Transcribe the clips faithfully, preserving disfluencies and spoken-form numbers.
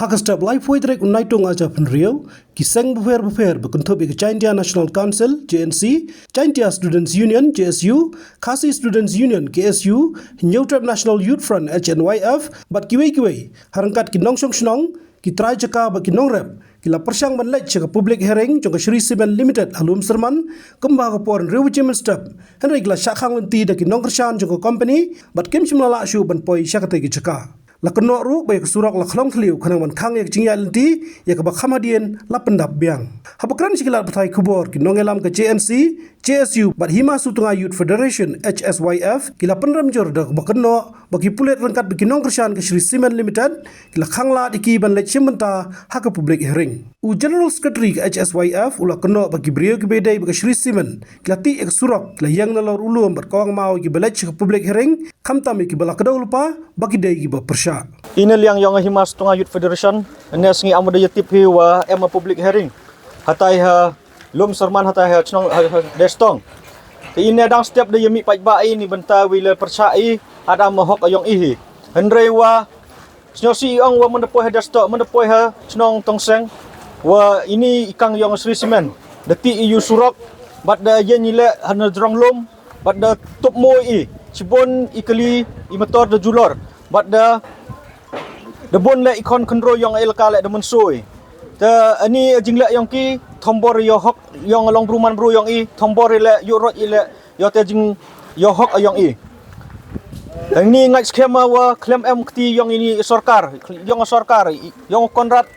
Ha ka step laiphew tarik u Naitung ar hajar arphew hynriew, ki seng bapher bapher ba kynthup ïa ka Jaintia National Council, J N C, Jaintia Students Union, J S U, Khasi Students Union, K S U, Hynñiewtrep National Youth Front, H N Y F, bad kiwei kiwei, ha ryngkat ki nongshong shnong, ki trai jaka bad ki nongrep, ki la pyrshang ban leit sha ka public hearing jong ka Shree Cement Limited ha Lumsyrman, kumba ha ka por hynriew baje mynstep. Hynrei ki la shah khang lynti da ki nongkyrshan jong ka company, bad kim shym la lah shuh ban poi sha katei ka jaka. La kynnoh ruh ba ïa ka surok la khlong thliew, khnang ban khang ïa ka jingïaid lynti, ïa kaba kham hadien la pyndap biang. Haba kren sha ki lad pathai khubor, ki nongïalam ka J N C, J S U bad Hima Sutnga Youth Federation, H S Y F, ki la pynrem jur da kaba kynnoh ba ki pulit ryngkat bad ki nongkyrshan ka Shree Cement Limited ki la khang lad ïa ki ban leit shim bynta ha ka public hearing. U General Secretary ka H S Y F u la kynnoh ba ki briew kiba ïadei bad ka Shree Cement ki la tih ïa ka surok, ki la ïeng nalor u lum bad kawang maw ïa kiba leit sha ka public hearing, khamtam ïa kiba la kdew lypa ba ki dei kiba pyrshah. Ine liang ïong Hima Sutnga Youth Federation, ine sngi am da ïatip hi wa em a public hearing hatai ha Lumsyrman, hatai ha chnong ha, ha Destong. Te ine dang step da ïa mih paidbah i ni bynta wi la pyrshah i, adam hok ïong i hi. Hynrei wa sñiawsih i ong wa mynda poi ha Destong, mynda poi ha chnong Tongseng, wa ini i kang ïong Shree Cement da tih i ïa u surok, bad da ïeng i leh ha na jrong lum, bad da tup mo i, shibun i kali, i motor da julor, bad da, da bun leh i khon khynroo ïong elaka leh da mynsoi. Te ani jingleh ïong ki, thombor ïoh hok ïong long bru man bru ïong i, thombor i leh ïoh rot i leh ïoh te jing ïoh hok ïong i. Te ini ngait skhem wa khlem em kti ïong ini sorkar, ïong sorkar, ïong Conrad,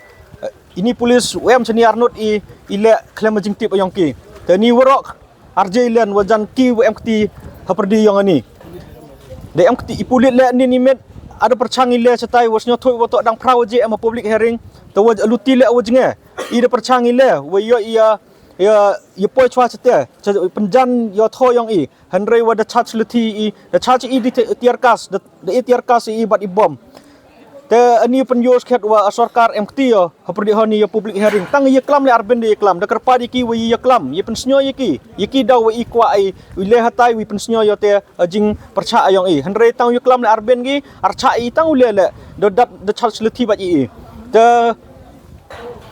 ini pulis, em seni arnut i, i leh khlem jingtip ïong ki. Te ini warok arje len wa jan ki wa em kti ha pyrdi ïong ani. Da em kti i pulit leh ni ni met, ada pyrchang i leh chatai wa sñiawthuh wa toh dang phraw je em a public hearing, te wa luti leh wa jnge. I da pyrchang i leh wa ïoh ïa, ïa, ïa poi chwa chate, cha pynjan ïoh thoh ïong i. Hynrei wa da charge leh thi i, da charge i di te-, tear gas, da, da i tear gas i bad i bom. Te ani pynïoh skhet wa a sorkar em kti ïoh ha pyrdi honi ïa public hearing. Tang ïa klam leh arben da ïa klam, da kyrpad ïa ki wa ïa klam, ïa pynsñiaw ïa ki, ïa ki daw wa i kwah i, wi leh hatai wi pynsñiaw ïoh te, a jingpyrshah ïong i. Hynrei tang ïa klam leh arben ki, archah i tang u leh leh, da dap da charge leh thi bad i i. Te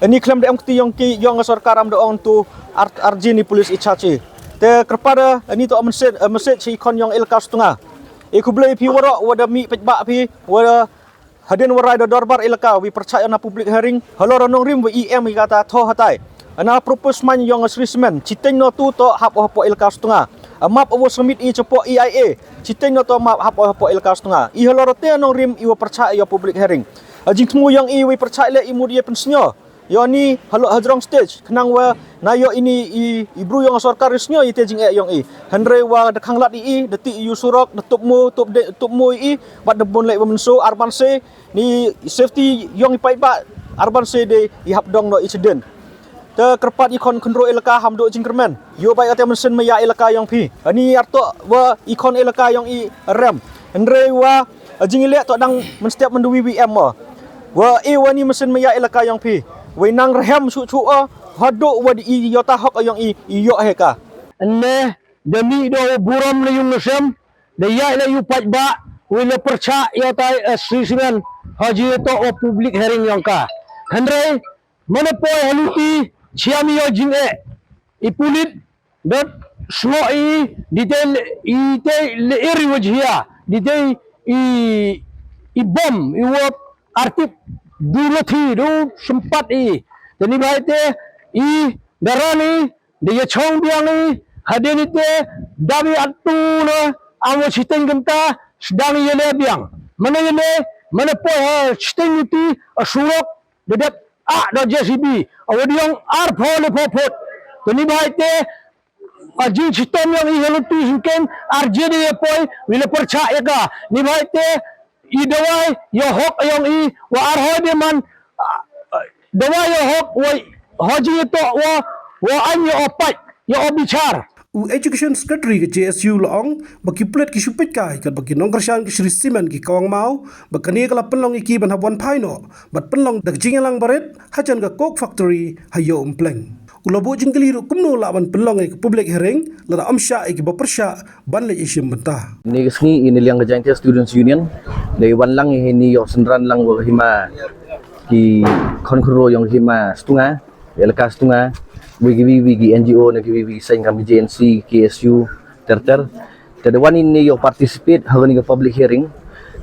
ani khlem da em kti ïong ki, ïong a sorkar am da ong tu ar, arji ni pulis i charge i. Te kyrpad ani to message, message i khon ïong elaka Sutnga. I khublei phi warok wa da mih paidbah phi, wa da hadien wa rai da dorbar elaka, wi pyrshah ïa na public hearing, halor nongrim wa i em i kata thoh hatai. Ana propose man ïong Shree Cement, chiteng no tu to hap hapoh elaka Sutnga. A map wa submit i chapoh E I A, chiteng no to map hap hapoh elaka Sutnga. I halor te nongrim i wa pyrshah ïa public hearing. A jingthmu ïong i wi pyrshah leh i mut ïa pynsñiaw. Ïa ni halor hajrong stage, khnang wa na ïoh ini i, i bru ïong sorkar i sngew i te jingeh ïong i. Hynrei wa da khang lad i i, da tih i u surok, da tup mo, tup de, tup mo i i, bad da bun leh wa mynso, arban se, ni safety ïong i paidbah, arban se de i hap dong no i chiden. Te kyrpad i khon khynroo elaka ham do jingkyrmen. Ïoh bai ate mynsen maya elaka ïong phi. Ani arto wa i khon elaka ïong i rem. Hynrei wa a jingileh to dang mynstep mynda wi wi em mo. Wa e wa ni mynsen maya elaka ïong phi. Wei nang rhem shu shu o. Hado wa di i ïoh ta hok ïong i, i ïoh he ka. Ne, da mih da u burom na yung na sem, da ïaid la yu paidbah, wei la pyrshah ïa tai, eh, Shree Cement, ha jingïatoh wa public hearing ïong ka. Hynrei, mane poi ha luti, chiam ïa jingeh, i pulit, da sngoh i, di te, i te le iri wa jia, di te i, i bom, i wa artip, du lathi, du sempat i. Te ni bhai te, i, da ran i, da ïa chong biang i, hadien i te, da bi atu na, am wa chiteng kynta, sdang ïa le biang. Mane ïa le, mane poi ha chiteng luti, a surok, da dep, a, da J C B, a wa diong ar pho le pho phot. Te ni bhai te, a jingchitom ïong i ha luti syngkem, arje da ïa poi, wi la pyrshah ïa ka. Ni bhai te, i dawai, ïa hok ïong i, wa ar hoi de man, a, a, dawai ïa hok, wa, ho jingïatoh, wa, wa ain ïa o pait, ïa o bichar. U Education Secretary ka J S U la ong, ba ki pulit ki shu peit kai, katba ki nongkyrshan ka Shree Cement ki kawang maw, ba kane ka la pynlong ïa ki ban hap wan phai noh, bad pynlong da ka jingïalang barit, hajan ka Coke Factory, ha Ïew Umpleng. U la buh jingkylli ruh kumno lah ban pynlong ïa ka public hearing, lada ym shah ïa kiba pyrshah, ban leit ïashim bynta. Ine ka sngi, ine liang ka Jaintia Students Union, da wan lang ïa ine ïoh synran lang wa ka hima ki khon khynro yong hima Stunga, elaka Stunga, wi ki wi wi ki N G O na ki wi wi seng kam ki J N C, K S U, ter ter. Te da wan ini yo participate ha kani ka public hearing.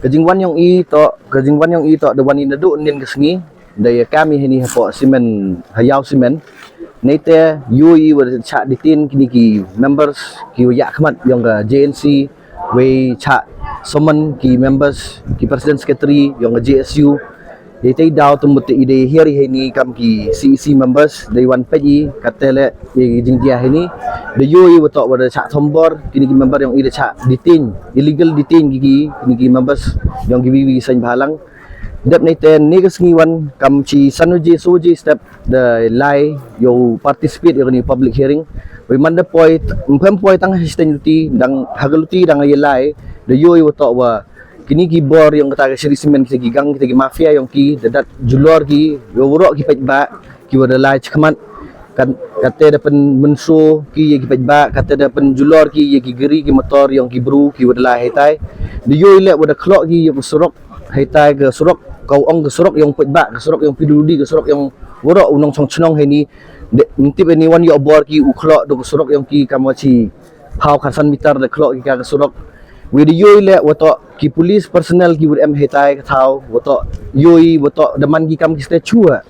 Ka jingwan yong i to, ka jingwan yong i to da wan ini du nin ka sngi. Da ya kami hini hapo simen, hayau simen. Neite yo i wa cha detain kini ki members ki wa ya khmat yong ka J N C, wei cha summon ki members, ki president secretary yong ka J S U. Ite i daw tumut te i de hiari hini kam ki C E C members, de wan pet i katele i jingdia hini. De yo i wa to wa da cha thombor kini ki member yong i da cha detain, illegal detain ki ki, kini ki members yong ki wi wi seng bhalang. Dep neite ni ka sngi wan kam chi san waje so waje step da lai yo participate yo ni public hearing. Wi man da poi, mpem poi tang ha siteng luti, dang ha ka luti dang ye lai, da yo i wa to wa kini ki bor yong kata ka Shree Cement, kita ki gang, kita ki mafia yong ki, da dat julor ki, yo wurok ki pet ba, ki wa da lai chakmat, kan, kate da pen menso ki ya ki pet ba, kate da pen julor ki ya ki gari ki motor yong ki bru ki wa da lai hetai. Da yo i le wa da khlok ki ya ka surok, hetai ka surok, ka ong ka surok yong pet ba, ka surok yong P W D, ka surok yong wurok u nongchong chnong hini. De, ntip ini wan yo bor ki u khlok do ka surok yong ki kam wa chi phaw khatsan meter da khlok ki ka, ka surok. Wi da yo i le wa to ki police personnel ki wa em hetai ka thaw, wa to yo i wa to da man ki kam ki ste chua.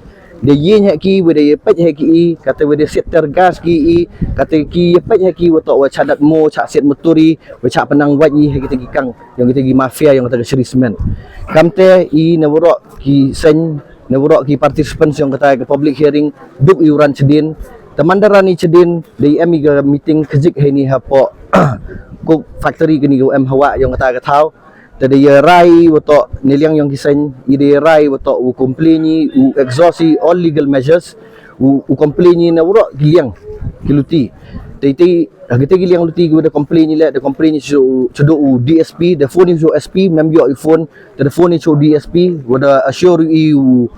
Da ye nya ki, wi da ye pet he ki i, kate wi da siat tear gas ki i, kate ki ye pet he ki wa to wa cha dat mo, cha siat moturi, wa cha penang wat i he kita ki kang, yong kita ki mafia yong kata ka Shree Cement. Kamte i na wurok ki seng, na wurok ki participants yong kata ka public hearing, duk i uran chedin, te man da ran i chedin, da i em i ka meeting kajik hini hapo coke factory kini ka em hawa yong kata ka thaw. Te da ya rai wa to ni liang yong ki seng, i da ya rai wa to u complain i, u exhaust i all legal measures, u, u complain i na wurok ki liang ki luti. Te, te, ha kita ki liang luti ki wa da complain i le, da complain i chu, chu do u D S P, da phone i chu S P, mem yo i phone, te da phone i chu D S P, wa da assure i u,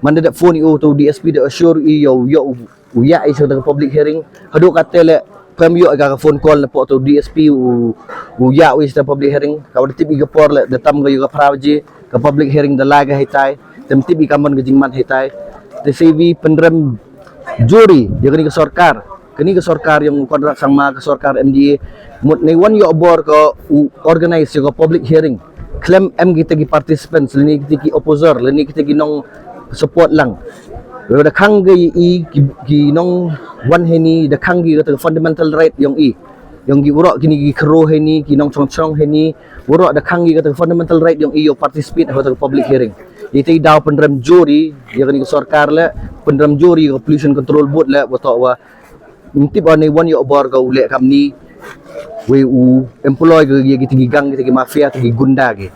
man da da phone i u to D S P, da assure i yo, yo u, u ya i sa da public hearing. Hadu kate le, pem yo i ka phone call na po to D S P u, u ya i sa da public hearing. Ka wa da tip i ka por le, da tam ka yo ka phra waje, ka public hearing da lai ka hetai, tem tip i ka mon ka jingman hetai. Te se wi penrem juri, ya kani ka sorkar, kani ka sorkar yong Conrad Sangma, ka sorkar M D A, mut nei wan yo bor ka u organize ya ka public hearing. Khlem em kita ki participants, leni kita ki opposer, leni kita ki nong support lang. Wa da khang ki i ki, ki nong wan hini, da khang ki kata fundamental right yong i. Yong ki wurok kini ki khynro hini, ki nongchong chnong hini, wurok da khang ki kata fundamental right yong i yo participate ha kata public hearing. Ite i daw penrem juri ya kani ka sorkar le, penrem juri ya ka Pollution Control Board le, wa to wa ntip ani wan yo bor ka u le kam ni, wi u employ ka ya kita ki gang, kita ki mafia, kita ki gunda ki.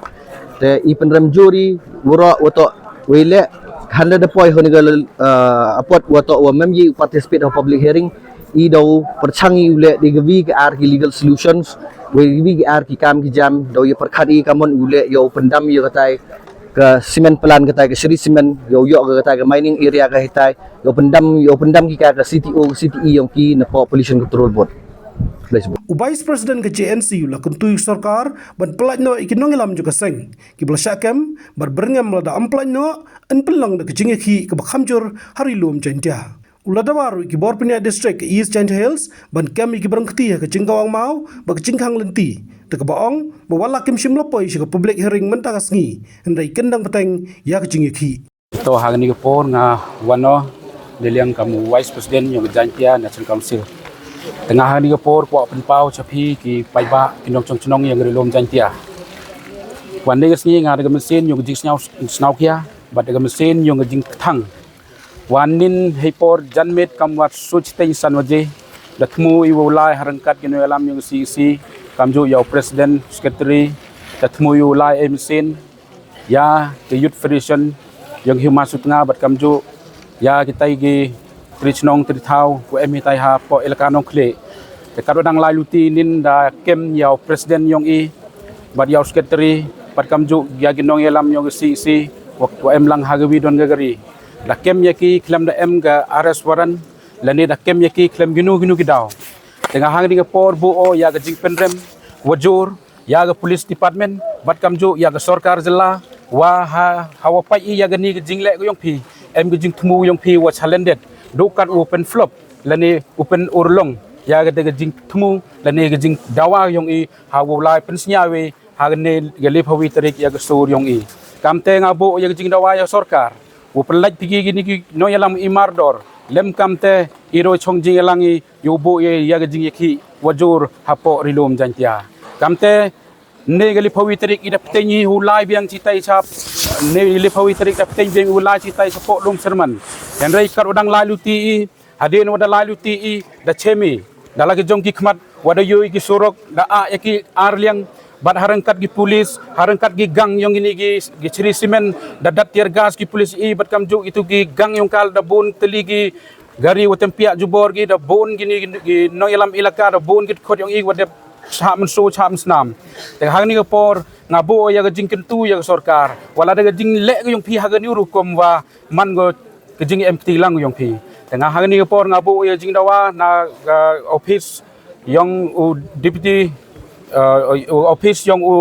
Te i penrem juri, wurok wa to, wi le, handa da poi honi ka, uh, apot wa to wa mem ye participate ha public hearing, i daw perchang i u le di ka wi ka ar ki legal solutions, wi wi ka ar ki kam ki jam, daw ya perkhat i ka mon u le yo pendam ya katai ka cement plant, katai ka Shree Cement, yo yo ka katai ka mining area ka hetai, yo pendam, yo pendam ki ka, ka C T O, ka C T E yong ki na po Pollution Control Board. Let's go. U Vice President ka J N C u la kyntu i sorkar ban pyllait noh i ki nongïalam jong ka seng. Ki ba la shah kem, bad byrngem lada ym pyllait noh, yn pynlong da ka jingïakhih kaba kham jur ha Ri Lum Jaintia. U la dawa ruh ïa ki bor pynïaid district ka East Jaintia Hills ban kem ïa ki ba rangkti ha ka jingkawang maw bad ka jingkhang lynti. Da kaba ong ba wat la kim shym la poi sha ka public hearing mynta ka sngi, hynrei kin dang bteng ïa ka jingïakhih. To ha kani ka por nga wan noh na liang kam u Vice President yong ka Jaintia National Council. Te nga ha kani ka por kwah pynpaw sha phi ki paidbah, ki nongchong chnong yong ka Ri Lum Jaintia. Wan ne ka sngi nga da ka mynsiem yong ka jingsngew, sngew khia bad da ka mynsiem yong ka jingkthang. Wan nin hei por janmiet kam wat such teng san waje, da thmu ïa u lai ha ryngkat ki nongïalam yong ka C E C, kamjooh ïa u President, Secretary, da thmu ïa u lai ei mynsiem ïa ka Youth Federation yong ka Hima Sutnga bad kamjooh ïa kitai ki tri chnong tri thaw ku em hitai ha po elaka Nongkhlieh. Te katwa dang lai luti nin da kem ïa u President yong i bad ïa u Secretary bad kamjooh ïa ki nongïalam yong ka C E C wa, wa em lang ha ka wi don ka gari. Da kem ïa ki khlem da em ka arrest warrant, lane da kem ïa ki khlem kino kino ki daw. Te nga ha kani ka por buh o ïa ka jingpynrem wa jur ïa ka Police Department bad kamjooh ïa ka sorkar jylla Wa ha, ha wa pait i ya kani ka jingleh ka yong phi, em ka jingthmu yong phi wa challendet, du kat u pynflop lane u pynurlong ya kata ka jingthmu lane ka jingdawa yong i ha wa lai pynsngew i ha kani ka liphawi tarik ya ka sur yong i. Kamte nga buh ya ka jingdawa ya sorkar, u pynlait phi ki kini ki nongyalam i mardor, lem kamte i roi chong jingyalang i, yu buh ya, ya ka jingyakhih wa jur hapoh Ri Lum Jaintia. Kamte ne ka liphawi tarik i da pteng i u lai biang chitai chap, ne ka liphawi tarik da pteng biang u lai chitai chapoh Lum Sermon. Hynrei kat u dang lai luti i, hadien wa da lai luti i, da chem i da la ki jong ki khmat wa da yoi ki surok, da a ya ki ar liang, bad harangkat ki pulis, harangkat ki gang yong ini ki, ki chiri simen, da dat tear gas ki pulis i, bad kamjuh itu ki gang yong kal da bun teli ki gari wa tempiak jubor ki, da bun kini ki, ki nongyalam ilaka, da bun ki khot yong i wa dep chah mynsu chah mynsnam. Te ha kani ka por nga buh ya ka jingkyntu ya ka sorkar, wa lada ka jingleh ka yong phi ha kani u rukom wa man ko ka jingempty lang yong phi. Te nga ha kani ka por nga buh ya jingdawa na ka office yong u deputy, uh, u office yong u,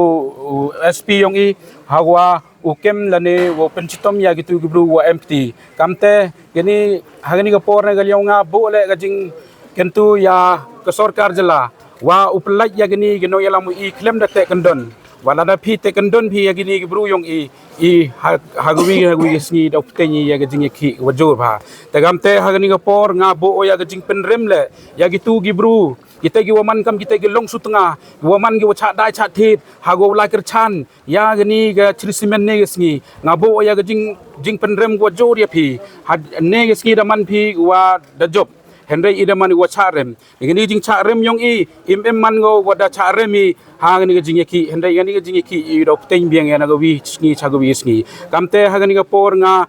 u S P yong i, ha wa u kem lane wa pynchitom ya kitu ki bru wa empty. Kamte kani ha kani ka por ne ka liang nga buh le ka jingkyntu ya ka sorkar jylla wa u pynlait ya kini ki nongyalam i khlem da teh kyndon. Wa lada phi teh kyndon phi ya kini ki bru yong i, i ha, ha ka wi, ha ka wi ka sngi da u pteng i ya ka jingyakhih wa jur bha. Te kamte ha kani ka por nga buh ya ka jingpynrem le ya kitu ki bru, kita ki wa man kam kita ki long sutnga, ki wa man ki wa chah dai chah thied ha ka wa lai kyrchan ya kani ka chiri simen ne ka sngi. Nga buh ya ka jing, jingpynrem wa jur ya phi. Ha ne ka sngi da man phi wa da jop, hynrei i da man wa chah rem. Kani ka jingchah rem yong i, im, im man ko wa da chah rem i ha kani ka jingyakhih, hynrei kani ka jingyakhih i da u pteng biang ya na ka wi sngi cha ka wi sngi. Kamte ha kani ka por nga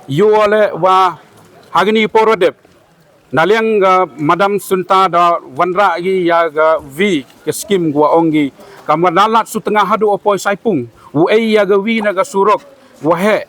yu le wa ha kani ka por wa dep, na liang ka Madam Sunta da wanrah ki ya ka wi ka skim wa ong ki, kam wa da lad sutnga haduh u poi Saipung, u ei ya ka wi na ka surok wa heh,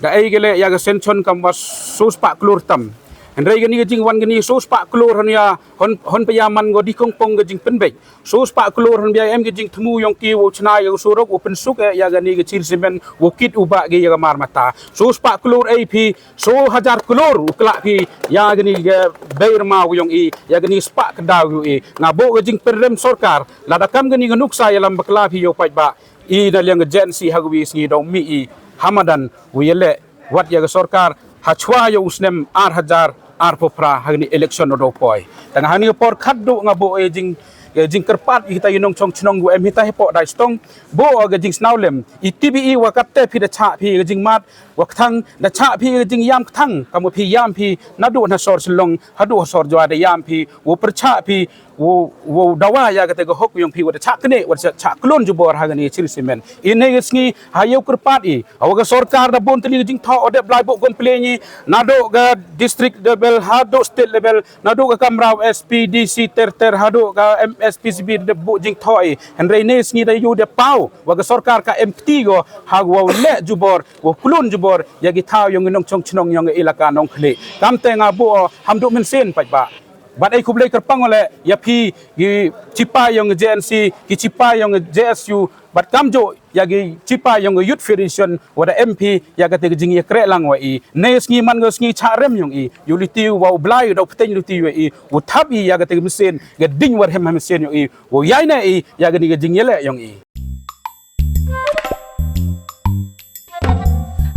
da ei ki le ya ka senchon kam wa su spah klur tam. Hynrei kani ka jingwan kani su spah klur hon ya, hon, hon pa ya man ko di kong pong ka jingpynbeit. Su spah klur hon bia em ka jingthmu yong ki wa u chna ya ka surok, wa pynsuk eh ya kani ka chiri simen, wa kit u bah ki ya ka mar mata. Su spah klur ei phi, su hajar klur u klah phi ya kani ka bei rma wa yong i, ya kani spah kdaw yong i. Nga buh ka jingpynrem sorkar, lada kam kani ka nuksa yalam bakla phi yow paidbah, i na liang ka J N C ha ka wi sngi da u mih i ha madan wa ya le wat ya ka sorkar ha chwa ya u snem ar hajar arphew phra ha kani election u da u poi. Te nga ha kani ka por khatduh nga buh ya jing, ya jingkyrpad i kita i nongchong chnong wa em hita hapoh Daistong, buh ka jingsnawlem i, tip i wa katte phi da chah phi ka jingmad wa kthang, da chah phi ka jingyam kthang, kam wa phi yam phi naduh na sor Shillong haduh sor Jowai da yam phi, wa pyrchah phi, wa, wa dawa ya kata ka hok yong phi wa da chah kane, wa da chah, chah klun jubor ha kani chiri simen. I ne ka sngi ha yow kyrpad i, wa ka sorkar da bun teli ka jingthoh, wa dep lai buh complain i naduh ka district level haduh state level, naduh ka kamra S P D C ter ter haduh ka M S P C B da buh jingthoh i. Hynrei ne sngi da yow dep paw wa ka sorkar ka empty ko ha wa leh jubor, wa klun jubor ya ki thaw yong i nongchong chnong yong i ilaka Nongkhlieh. Kamte nga buh ham duh mynsiem paidbah. Bad ei khublei kyrpang le ya phi ki chipai yong J N C, ki chipai yong J S U, bad kamjuh ya ki chipai yong Youth Federation wa da em phi ya kata ka jingyakreh lang wa i. Ne sngi man ka sngi chah rem yong i, yow luti wa u Blai da u pteng luti wa i, u thap i ya kata ka mynsiem, ka ding wa rhem ha mynsiem yong i, wa yai ne i ya kani ka jingyaleh yong i.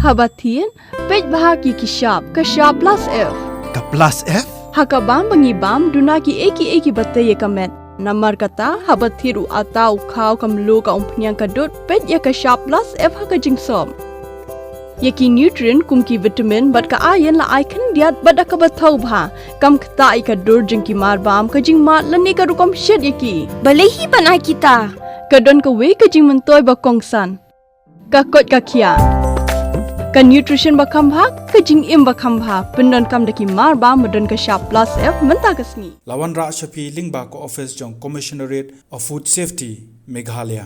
Haba thied, peit bha ki ki shap, ka shap plus F. Ka plus F? Ha ka bam ba ngi bam, duna ki ei ki ei ki ba tei ïa ka met. Namar kata, haba thied u atta, u khaw, ka mluh, ka umphniang, ka dud, peit ïa ka shap plus F ha ka jingsop. Ïa ki nutrient kum ki vitamin bad ka iron la ai khyndiat bad da kaba thaw bha. Kam ktah ïa ka dur jong ki marbam, ka jingmad lane ka rukom shet ïa ki. Balei hi ban ai kita? Ka don kawei ka jingmyntoi ba kongsan. Ka koit ka khiah. Ka nutrition ba kham bha, ka jingim ba kham bha. Pyndonkam da ki marbam ba don ka shap plus F mynta ka sngi. La wanrah sha phi lyngba ka office jong Commissionerate of Food Safety, Meghalaya.